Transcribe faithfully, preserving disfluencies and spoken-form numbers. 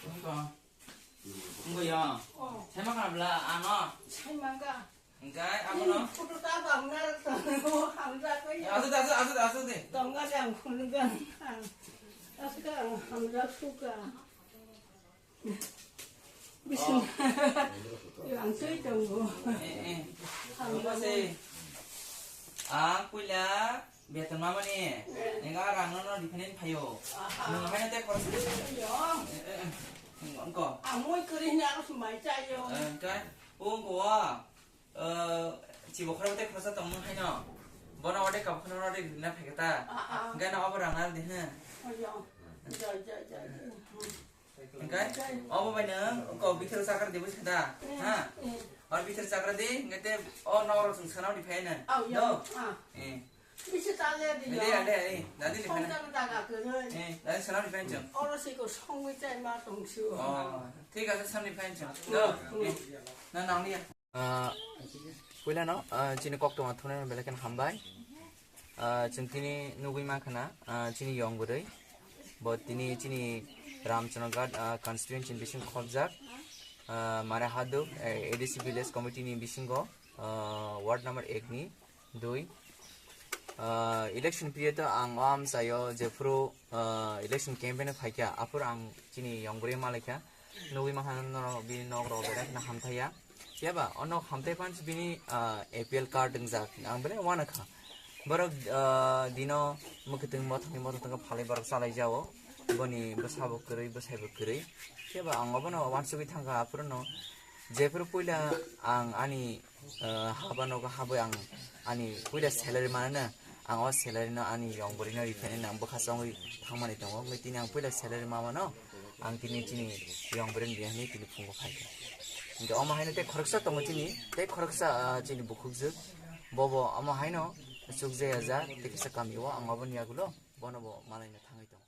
Wngkha. Wngkha ya. Oh. Sema kana bla ano. Sema ga. Engkai abo no. Photo ta bang na to hamja ko ya. Asu asu asu asu de. Tong ga jang khun ga. Asu ka hamja suka. Bisin. Yang sui tong go. Eh eh. Hamja se. Ah kuila. Beton mamani, enga rang no no dependent phayo. Aha. Nung haino te khoroksa. Yo. Eh, eh, eh. Engko. Amoi kori ni aro sumai chayo. Eh, engkai, o engko wa, eh, chibo khorok te khoroksa tong nung haino. Bono ode kap khano ode na pheketa. Ah, ah. Engkai no abo rang na de he. Oh, yo. Ja, ja, ja, ja. Engkai, obo bai nang, ko bithar chakra di buji da, ha? Eh. Or bithar chakra di, engkai te, o noro sung sana di phai nang. Au, ya. No? Ah. Eh. Bisi tale di. Ade, ya. Ade, ade, dadi di phai nang. Song jaga jaga ke. Eh, dadi sana di phai nang. Oro si ko song wi chai ma tong si o. Oh, thik ase, sana di phai nang. No? Eh. Na nang ni ya. Ah, puilano, ah, chini koktwma thunai belai kheno hambai. Ah, chwng tini nugwi mankha na, ah, chini yong bwrwi. Bo tini chini Ramchandraghat, ah, constituency ni bising khopjak, ah, Mare Haduk, eh, A D C village committee ni bisingo, ah, ward number ek ni dui. Ah, election period o ang o amchaio jephuru, ah, election campaign o phaikha, aphuru ang chini yong bwrwi malaikha. Nugwi mankha norok bini nok rok belai kheno hamthaiya. Phiya ba o nok hamthai phano bini, ah, A P L card wngjak. Ang belai uanakha. Borok, ah, dino mwkhwtwng mothokni mothokno phalwi borok chalai jao. Boni bwsa bo kwrwi, bwsai bo kwrwi. Phiya ba ang obono uansugwi thangkha, aphuru no jephuru puila ang ani ah, haba nogo habwi ang ani puila salary manana, ang o salary no ani yong bwrwi no riphainai, ang bwkha chongwi thangmani tongo. Wngwi tini ang puila salary mamano, ang tini chini yong bwrwi ni bihikni tini phungo phaikha. Hinkhe omo haino tei khoroksa tongo chini, tei khoroksa, ah, chini bukhukjwk, bobo omo haino chukjaya ja, tei kisa kamio ang oboni yagulo bono bo malaina thangwi tongo.